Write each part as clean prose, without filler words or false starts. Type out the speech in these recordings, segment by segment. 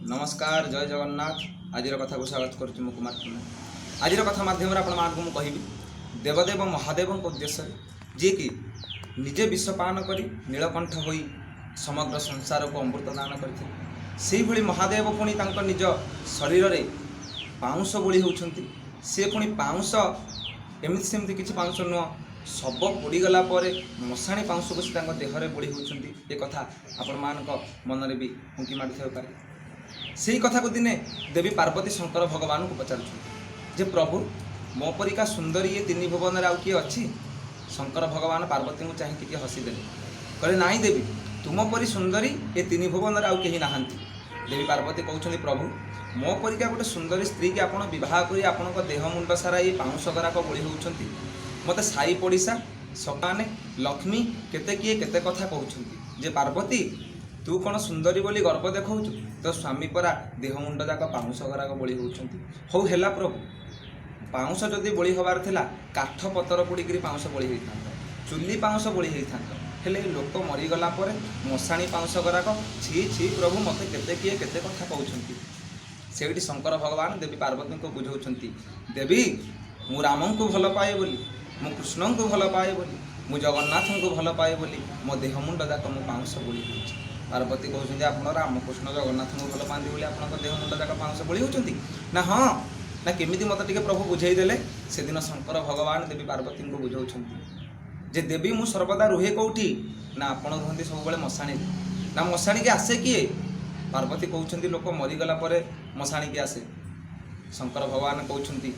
ନମସ୍କାର, ଜୟ ଜଗନ୍ନାଥ। ଆଜିର କଥାକୁ ସ୍ୱାଗତ କରୁଛି ମୁଁ କୁମାର କୁମାର। ଆଜିର କଥା ମାଧ୍ୟମରେ ଆପଣମାନଙ୍କୁ ମୁଁ କହିବି ଦେବଦେବ ମହାଦେବଙ୍କ ଉଦ୍ଦେଶ୍ୟରେ, ଯିଏକି ନିଜେ ବିଷପାନ କରି ନୀଳକଣ୍ଠ ହୋଇ ସମଗ୍ର ସଂସାରକୁ ଅମୃତ ଦାନ କରିଥିଲେ। ସେଇଭଳି ମହାଦେବ ପୁଣି ତାଙ୍କ ନିଜ ଶରୀରରେ ପାଉଁଶ ବୋଳି ହେଉଛନ୍ତି। ସେ ପୁଣି ପାଉଁଶ ଏମିତି ସେମିତି କିଛି ପାଉଁଶ ନୁହଁ, ଶବ ପୋଡ଼ିଗଲା ପରେ ମଶାଣି ପାଉଁଶକୁ ସେ ତାଙ୍କ ଦେହରେ ବୋଳି ହେଉଛନ୍ତି। ଏ କଥା ଆପଣମାନଙ୍କ ମନରେ ବି ଉଙ୍କି ମାରିଥାଇପାରେ। ସେଇ କଥାକୁ ଦିନେ ଦେବୀ ପାର୍ବତୀ ଶଙ୍କର ଭଗବାନଙ୍କୁ ପଚାରୁଛନ୍ତି ଯେ, ପ୍ରଭୁ, ମୋ ପରିକା ସୁନ୍ଦରୀ ଏ ତିନି ଭୁବନରେ ଆଉ କିଏ ଅଛି? ଶଙ୍କର ଭଗବାନ ପାର୍ବତୀଙ୍କୁ ଚାହିଁ ଟିକେ ହସିଦେଲେ। କହିଲେ, ନାଇଁ ଦେବୀ, ତୁମ ପରି ସୁନ୍ଦରୀ ଏ ତିନି ଭୁବନରେ ଆଉ କେହି ନାହାନ୍ତି। ଦେବୀ ପାର୍ବତୀ କହୁଛନ୍ତି, ପ୍ରଭୁ, ମୋ ପରିକା ଗୋଟେ ସୁନ୍ଦରୀ ସ୍ତ୍ରୀକି ଆପଣ ବିବାହ କରି ଆପଣଙ୍କ ଦେହ ମୁଣ୍ଡ ସାରା ଏଇ ପାଉଁଶ ଗରାକ ବୋଳି ହେଉଛନ୍ତି। ମୋତେ ସାଇ ପଡ଼ିଶା ସକାନେ ଲକ୍ଷ୍ମୀ କେତେ କିଏ କେତେ କଥା କହୁଛନ୍ତି ଯେ, ପାର୍ବତୀ, ତୁ କ'ଣ ସୁନ୍ଦରୀ ବୋଲି ଗର୍ବ ଦେଖାଉଛୁ? ତୋ ସ୍ୱାମୀ ପରା ଦେହ ମୁଣ୍ଡ ଯାକ ପାଉଁଶ ଗରାକ ବୋଳି ହେଉଛନ୍ତି। ହଉ ହେଲା ପ୍ରଭୁ, ପାଉଁଶ ଯଦି ବୋଳି ହେବାର ଥିଲା, କାଠ ପତର ପୋଡ଼ିକିରି ପାଉଁଶ ବୋଳି ହେଇଥାନ୍ତା, ଚୁଲି ପାଉଁଶ ବୋଳି ହେଇଥାନ୍ତା। ହେଲେ ଏ ଲୋକ ମରିଗଲା ପରେ ମଶାଣି ପାଉଁଶ ଗରାକ, ଛି ଛି ପ୍ରଭୁ, ମୋତେ କେତେ କିଏ କେତେ କଥା କହୁଛନ୍ତି। ସେଇଠି ଶଙ୍କର ଭଗବାନ ଦେବୀ ପାର୍ବତୀଙ୍କୁ ବୁଝାଉଛନ୍ତି, ଦେବୀ, ମୁଁ ରାମଙ୍କୁ ଭଲ ପାଏ ବୋଲି, ମୁଁ କୃଷ୍ଣଙ୍କୁ ଭଲ ପାଏ ବୋଲି, ମୁଁ ଜଗନ୍ନାଥଙ୍କୁ ଭଲ ପାଏ ବୋଲି ମୋ ଦେହ ମୁଣ୍ଡ ଯାକ ମୁଁ ପାଉଁଶ ବୋଳି ହେଉଛି। ପାର୍ବତୀ କହୁଛନ୍ତି, ଆପଣ ରାମକୃଷ୍ଣ ଜଗନ୍ନାଥଙ୍କୁ ଭଲ ପାଆନ୍ତି ବୋଲି ଆପଣଙ୍କ ଦେହ ମୁଣ୍ଡ ଯାକ ପାଉଁଶ ବୋଳି ହେଉଛନ୍ତି? ନା ହଁ। ନା କେମିତି, ମୋତେ ଟିକେ ପ୍ରଭୁ ବୁଝେଇଦେଲେ। ସେଦିନ ଶଙ୍କର ଭଗବାନ ଦେବୀ ପାର୍ବତୀଙ୍କୁ ବୁଝାଉଛନ୍ତି ଯେ, ଦେବୀ, ମୁଁ ସର୍ବଦା ରୁହେ କେଉଁଠି? ନା ଆପଣ ରୁହନ୍ତି ସବୁବେଳେ ମଶାଣିରେ। ନା ମଶାଣିକି ଆସେ କିଏ? ପାର୍ବତୀ କହୁଛନ୍ତି, ଲୋକ ମରିଗଲା ପରେ ମଶାଣିକି ଆସେ। ଶଙ୍କର ଭଗବାନ କହୁଛନ୍ତି,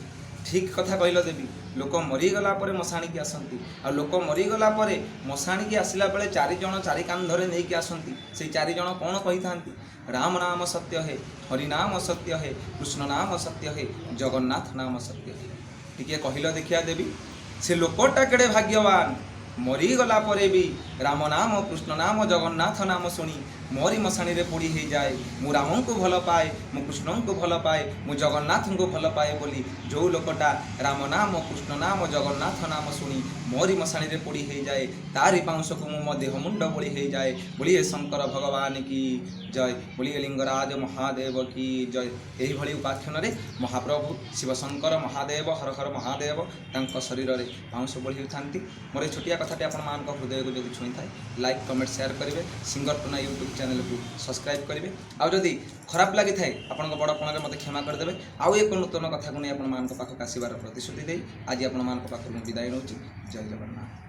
ଠିକ୍ କଥା କହିଲ ଦେବୀ, ଲୋକ ମରିଗଲା ପରେ ମଶାଣିକି ଆସନ୍ତି। ଆଉ ଲୋକ ମରିଗଲା ପରେ ମଶାଣିକି ଆସିଲା ବେଳେ ଚାରି ଜଣ ଚାରି କାନ୍ଧରେ ନେଇକି ଆସନ୍ତି। ସେଇ ଚାରି ଜଣ କ'ଣ କହିଥାନ୍ତି? ରାମ ନାମ ସତ୍ୟ ହେ, ହରି ନାମ ସତ୍ୟ ହେ, କୃଷ୍ଣ ନାମ ସତ୍ୟ ହେ, ଜଗନ୍ନାଥ ନାମ ସତ୍ୟ ହେ। ଟିକିଏ କହିଲ ଦେଖିଆ ଦେବୀ, ସେ ଲୋକଟା କେଡ଼େ ଭାଗ୍ୟବାନ, ମରିଗଲା ପରେ ବି ରାମ ନାମ, କୃଷ୍ଣ ନାମ, ଜଗନ୍ନାଥ ନାମ ଶୁଣି ମୋରି ମଶାଣିରେ ପୋଡ଼ି ହେଇଯାଏ। ମୁଁ ରାମଙ୍କୁ ଭଲ ପାଏ, ମୁଁ କୃଷ୍ଣଙ୍କୁ ଭଲ ପାଏ, ମୁଁ ଜଗନ୍ନାଥଙ୍କୁ ଭଲ ପାଏ ବୋଲି ଯେଉଁ ଲୋକଟା ରାମ ନାମ, କୃଷ୍ଣ ନାମ, ଜଗନ୍ନାଥ ନାମ ଶୁଣି ମୋରି ମଶାଣିରେ ପୋଡ଼ି ହେଇଯାଏ, ତାରି ପାଉଁଶକୁ ମୁଁ ମୋ ଦେହ ମୁଣ୍ଡ ବୋଳି ହେଇଯାଏ। ବୋଲିଏ ଶଙ୍କର ଭଗବାନ କି ଜୟ, ବୋଲିଏ ଲିଙ୍ଗରାଜ ମହାଦେବ କି ଜୟ। ଏହିଭଳି ଉପାଖ୍ୟାନରେ ମହାପ୍ରଭୁ ଶିବଶଙ୍କର ମହାଦେବ, ହର ହର ମହାଦେବ, ତାଙ୍କ ଶରୀରରେ ପାଉଁଶ ବୋଳି ହେଉଥାନ୍ତି। ମୋର ଏ ଛୋଟିଆ କଥାଟି ଆପଣମାନଙ୍କ ହୃଦୟକୁ ଯଦି ଛୁଇଁଥାଏ, ଲାଇକ୍, କମେଣ୍ଟ, ସେୟାର କରିବେ। ସିଙ୍ଗର ଟୁନା ୟୁଟ୍ୟୁବ୍ ଚ୍ୟାନେଲକୁ ସବସ୍କ୍ରାଇବ୍ କରିବେ। ଆଉ ଯଦି ଖରାପ ଲାଗିଥାଏ, ଆପଣଙ୍କ ବଡ଼ପଣରେ ମୋତେ କ୍ଷମା କରିଦେବେ। ଆଉ ଏକ ନୂତନ କଥାକୁ ନେଇ ଆପଣମାନଙ୍କ ପାଖକୁ ଆସିବାର ପ୍ରତିଶ୍ରୁତି ଦେଇ ଆଜି ଆପଣମାନଙ୍କ ପାଖରୁ ମୁଁ ବିଦାୟ ନେଉଛି। ଜୟ ଜଗନ୍ନାଥ।